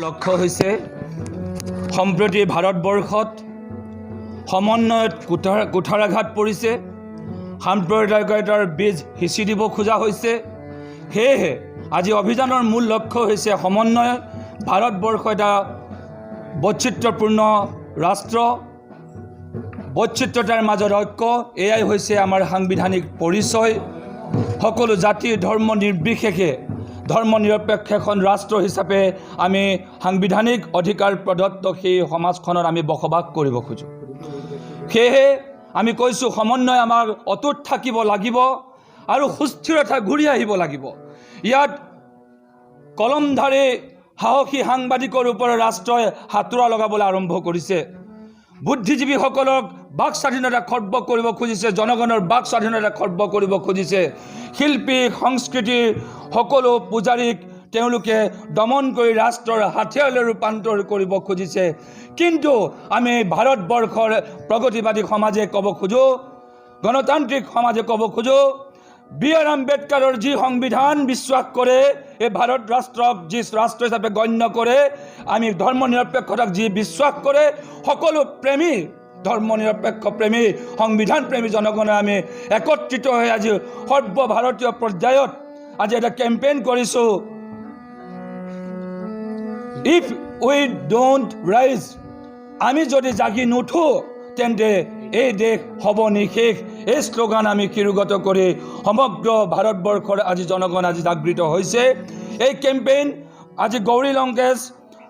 লক্ষ্য হৈছে সম্প্ৰতি ভাৰতবৰ্ষত সমন্বয়ত কুঠাৰাঘাত পৰিছে, সাম্প্ৰদায়িকতাৰ বীজ সিঁচি দিব খোজা হৈছে। সেয়েহে আজি অভিযানৰ মূল লক্ষ্য হৈছে সমন্বয়। ভাৰতবৰ্ষ এটা বৈচিত্ৰ্যপূৰ্ণ ৰাষ্ট্ৰ, বৈচিত্ৰতাৰ মাজত ঐক্য, এয়াই হৈছে আমাৰ সাংবিধানিক পৰিচয়। সকলো জাতি ধৰ্ম নিৰ্বিশেষে ধৰ্ম নিৰপেক্ষ এখন ৰাষ্ট্ৰ হিচাপে আমি সাংবিধানিক অধিকাৰ প্ৰদত্ত সেই সমাজখনত আমি বসবাস কৰিব খোজোঁ। সেয়েহে আমি কৈছোঁ, সমন্বয় আমাৰ অটুট থাকিব লাগিব আৰু সুস্থিৰতা ঘূৰি আহিব লাগিব। ইয়াত কলমধাৰী সাহসী সাংবাদিকৰ ওপৰত ৰাষ্ট্ৰই হাতোৰা লগাবলৈ আৰম্ভ কৰিছে। বুদ্ধিজীৱীসকলক বাক স্বাধীনতা খৰ্ব কৰিব খুজিছে, জনগণৰ বাক স্বাধীনতা খৰ্ব কৰিব খুজিছে। শিল্পী, সংস্কৃতিৰ সকলো পূজাৰীক তেওঁলোকে দমন কৰি ৰাষ্ট্ৰৰ হাথিয়াৰলৈ ৰূপান্তৰ কৰিব খুজিছে। কিন্তু আমি ভাৰতবৰ্ষৰ প্ৰগতিবাদী সমাজে ক'ব খোজোঁ, গণতান্ত্ৰিক সমাজে ক'ব খোজোঁ, বি আৰ আম্বেদকাৰৰ যি সংবিধান বিশ্বাস কৰে, এই ভাৰত ৰাষ্ট্ৰক যি ৰাষ্ট্ৰ হিচাপে গণ্য কৰে, আমি ধৰ্ম নিৰপেক্ষতাক যি বিশ্বাস কৰে, সকলো প্ৰেমী, ধৰ্ম নিৰপেক্ষ প্ৰেমী, সংবিধান প্ৰেমী জনগণে আমি একত্ৰিত হৈ আজি সৰ্বভাৰতীয় পৰ্যায়ত আজি এটা কেম্পেইন কৰিছোঁ, "if we don't rise", আমি যদি জাগি নুঠো তেন্তে এই দেশ হ'ব নিঃশেষ। এই শ্লোগান আমি শিৰোগত কৰি সমগ্ৰ ভাৰতবৰ্ষৰ আজি জনগণ আজি জাগৃত হৈছে। এই কেম্পেইন আজি গৌৰী লংকেশ,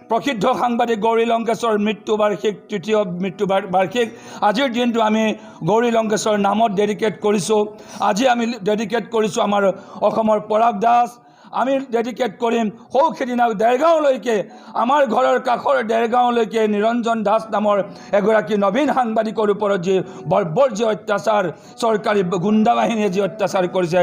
প্ৰসিদ্ধ সাংবাদিক গৌৰী লংকেশৰ মৃত্যুবাৰ্ষিক, তৃতীয় মৃত্যু বাৰ্ষিক আজিৰ দিনটো আমি গৌৰী লংকেশৰ নামত ডেডিকেট কৰিছোঁ। আজি আমি ডেডিকেট কৰিছোঁ আমাৰ অসমৰ পৰাগ দাস। আমি ডেডিকেট কৰিম সৌ সিদিনা দেৰগাঁৱলৈকে, আমাৰ ঘৰৰ কাষৰ দেৰগাঁৱলৈকে নিৰঞ্জন দাস নামৰ এগৰাকী নবীন সাংবাদিকৰ ওপৰত যি বৰ্বৰ যি অত্যাচাৰ, চৰকাৰী গুণ্ডা বাহিনীয়ে যি অত্যাচাৰ কৰিছে,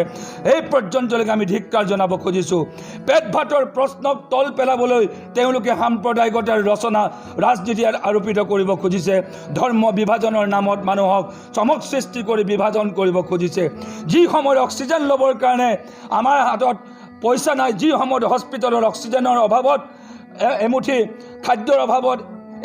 এই পৰ্যন্তলৈকে আমি ধিক্কাৰ জনাব খুজিছোঁ। পেট ভাতৰ প্ৰশ্নক তল পেলাবলৈ তেওঁলোকে সাম্প্ৰদায়িকতাৰ ৰচনা ৰাজনীতি আৰোপিত কৰিব খুজিছে। ধৰ্ম বিভাজনৰ নামত মানুহক চমক সৃষ্টি কৰি বিভাজন কৰিব খুজিছে। যি সময়ত অক্সিজেন ল'বৰ কাৰণে আমাৰ হাতত পইচা নাই, যি সময়ত হস্পিটেলত অক্সিজেনৰ অভাৱত, এমুঠি খাদ্যৰ অভাৱত,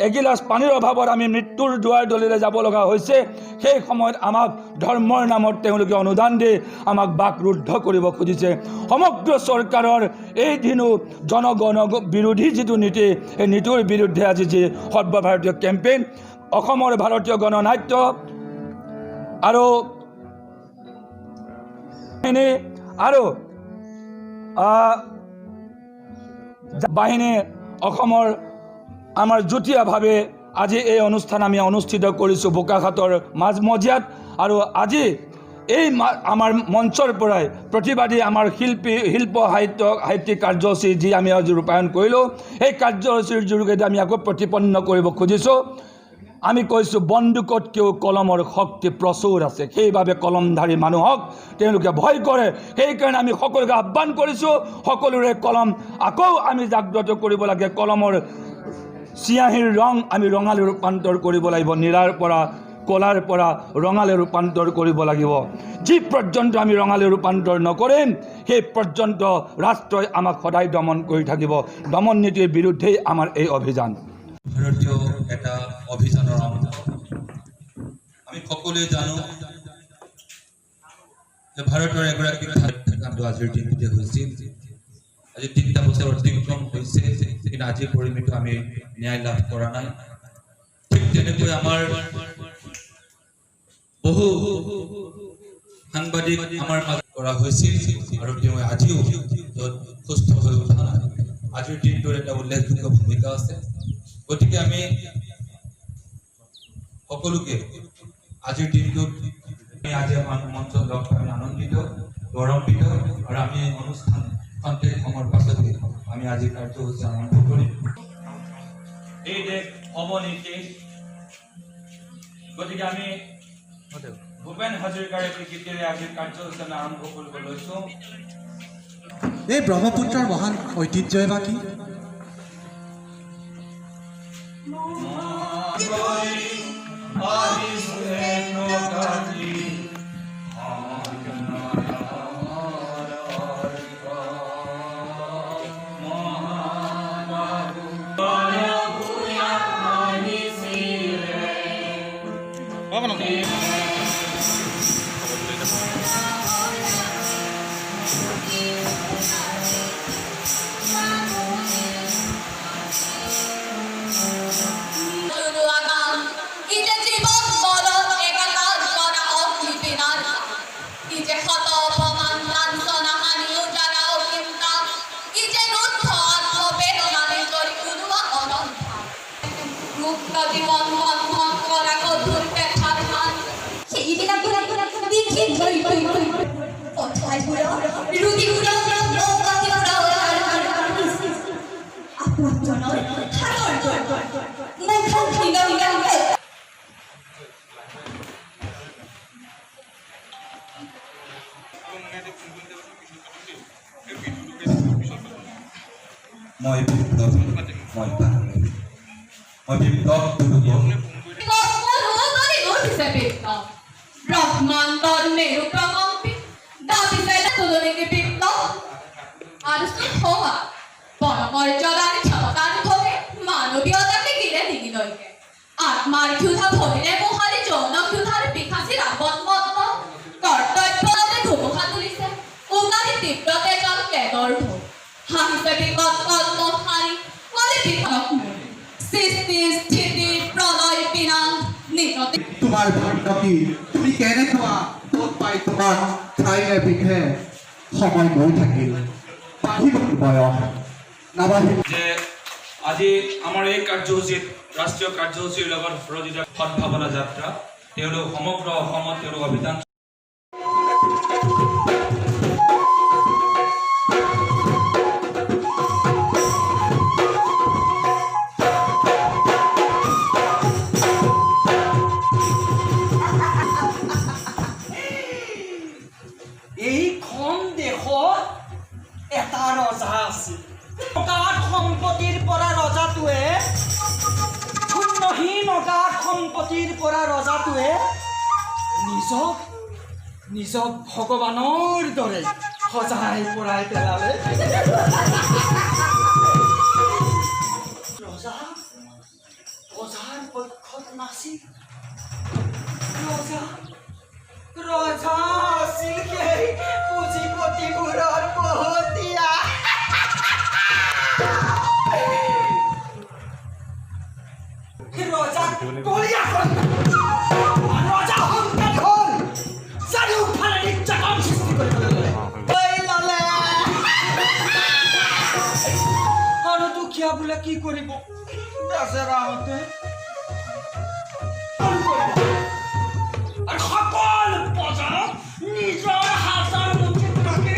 এগিলাচ পানীৰ অভাৱত আমি মৃত্যুৰ দুৱাৰ দলিলে যাব লগা হৈছে, সেই সময়ত আমাক ধৰ্মৰ নামত তেওঁলোকে অনুদান দি আমাক বাক ৰুদ্ধ কৰিব খুজিছে। সমগ্ৰ চৰকাৰৰ এই দিনো জনগণ বিৰোধী যিটো নীতি, সেই নীতিৰ বিৰুদ্ধে আজি যি সৰ্বভাৰতীয় কেম্পেইন, অসমৰ ভাৰতীয় গণনাট্য আৰু আৰু বাহিনী অসমৰ আমাৰ যুটীয়াভাৱে আজি এই অনুষ্ঠান আমি অনুষ্ঠিত কৰিছোঁ বোকাখাতৰ মাজমজিয়াত। আৰু আজি এই আমাৰ মঞ্চৰ পৰাই প্ৰতিবাদী আমাৰ শিল্পী, শিল্প, সাহিত্য, সাহিত্যিক কাৰ্যসূচী যি আমি আজি ৰূপায়ণ কৰিলোঁ, সেই কাৰ্যসূচীৰ যোগেদি আমি আকৌ প্ৰতিপন্ন কৰিব খুজিছোঁ। আমি কৈছোঁ, বন্দুকতকৈও কলমৰ শক্তি প্ৰচুৰ আছে। সেইবাবে কলমধাৰী মানুহক তেওঁলোকে ভয় কৰে। সেইকাৰণে আমি সকলোকে আহ্বান কৰিছোঁ, সকলোৰে কলম আকৌ আমি জাগ্ৰত কৰিব লাগে। কলমৰ চিয়াঁহীৰ ৰং আমি ৰঙালৈ ৰূপান্তৰ কৰিব লাগিব। নীলাৰ পৰা, ক'লাৰ পৰা ৰঙালৈ ৰূপান্তৰ কৰিব লাগিব। যি পৰ্যন্ত আমি ৰঙালৈ ৰূপান্তৰ নকৰিম, সেই পৰ্যন্ত ৰাষ্ট্ৰই আমাক সদায় দমন কৰি থাকিব। দমন নীতিৰ বিৰুদ্ধেই আমাৰ এই অভিযান। ভাৰতীয় এটা অভিযানৰ অংশ। আমি সকলোৱে জানো যে ভাৰতৰ এগৰাকী হত্যাকাণ্ড আজিৰ দিনটোতে হৈছিল। আজি 3টা বছৰ অতিক্ৰম হৈছে, কিন্তু আজি পৰিমিত আমি ন্যায় লাভ কৰা নাই। ঠিক তেনেকৈ আমাৰ বহু সাংবাদিক আমাৰ মাজত কৰা হৈছিল আৰু তেওঁ আজিও য'ত সুস্থ হৈ উঠা নাই। আজিৰ দিনটোৰ এটা উল্লেখযোগ্য ভূমিকা আছে। গতিকে আমি সকলোকে আজিৰ দিনটোত আমি আজি আমাৰ মঞ্চত লগ পাই আমি আনন্দিত, গৌৰৱান্বিত। আৰু আমি এই অনুষ্ঠান খন্তেক সময়ৰ পাছতে আমি আজি কাৰ্যসূচী আৰম্ভ কৰিম। এই দেশ হ'ব নিঃশেষ। গতিকে আমি ভূপেন হাজৰিকাৰ এটি গীতেৰে আজিৰ কাৰ্যসূচী আমি আৰম্ভ কৰিব লৈছোঁ। এই ব্ৰহ্মপুত্ৰৰ মহান ঐতিহ্যই বা কি? মই বিপ্লৱী, মই বাঙালী, মই বিপ্লৱ। মানৱীয়তাকে গিলে নিগিলৈকে আত্মাৰ ক্ষুধা ভৰিৰে মোহাৰি যৌন ক্ষুধাৰ পিশাচী ৰাগত মত্ত কৰ্তব্যতে ধুমুহা তুলিছে উগাৰি তীব্ৰ তেজল কেদৰ ঢৌ হাঁহিছে বিকট কল্প সাৰি কলি সৃষ্টি স্থিতি প্ৰলয় বিনাশ নিয়তি। তোমাৰ ভাগ্য কি, তুমি কেনেকুৱা, ক'ত পাই তোমাক ঠাইৰে পিঠে সময় গৈ থাকিল, বাঢ়িব বয়স নাবাঢ়িব। যে আজি আমাৰ এই কাৰ্যসূচীত ৰাষ্ট্ৰীয় কাৰ্যসূচীৰ লগত সহযোগিতা সদ্ভাৱনা যাত্ৰা তেওঁলোক সমগ্ৰ অসমত তেওঁলোক অভিযান। এইখন দেশত এটা ৰজা আছিল। অগাধ সম্পত্তিৰ পৰা ৰজাটোৱে শূন্যহীন অগাধ সম্পত্তিৰ পৰা ৰজাটোৱে নিজক নিজক ভগৱানৰ দৰে সজাই পৰাই পেলালে। ৰজা প্ৰজাৰ পক্ষত নাছিল, ৰজা ৰজা আছিল সেই পুঁজিপতিবোৰৰ বহতীয়া। ৰজা বলীয়া হ'ল, ৰজা অহংকাৰী হ'ল, চাৰিওফালে নিৰ্যাতন সৃষ্টি কৰিবলৈ ল'লে। ল'লে আৰু দুখীয়া বোলে কি কৰিব বেচেৰাহঁতে? আৰু সকলো বজাৰত নিজৰ হাজাৰ মুঠি টকে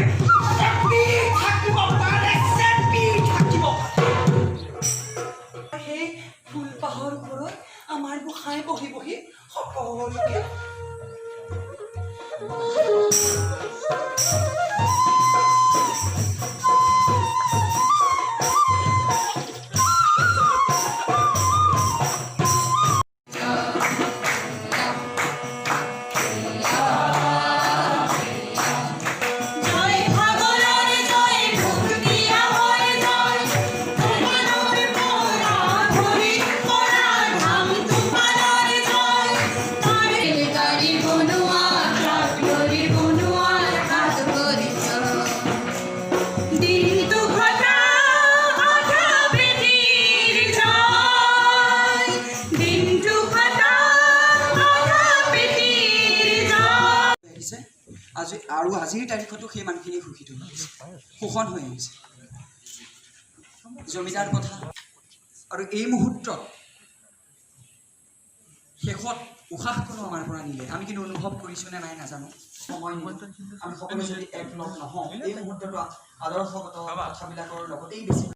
চেপি থাকিব পাৰে, চেপি থাকিব পাৰে। সেই ফুলপাহৰ ঘৰত আমাৰ গোসাঁই বহি বহি সকলোকে জয় ভাগৰৰ জয় ভুকতিয়া হয় জয় তুফানৰ পৰা ধৰি পৰা ধাম তুফানৰ জয় গাড়ী বনোৱা ট্ৰাক্টৰী বনোৱাৰ কাজ কৰিছ দিনটো ঘটা আধা পেটিৰ জয় দিনটো ঘটা আধা পেটিৰ জয় আহিছে আজি আৰু আজিৰ তাৰিখতো সেই মানুহখিনি শোষিত হৈ আহিছে, শোষণ হৈ আহিছে। জমিদাৰ কথা আৰু এই মুহূৰ্তত শেষত উশাহকণো আমাৰ পৰা নিলে। আমি কিন্তু অনুভৱ কৰিছোঁ নে নাই নাজানো। সময় নিলে। আমি সকলো যদি একলগ নহওঁ, এই মুহূৰ্তটো আদৰ্শগত কথাবিলাকৰ লগতেই বেছি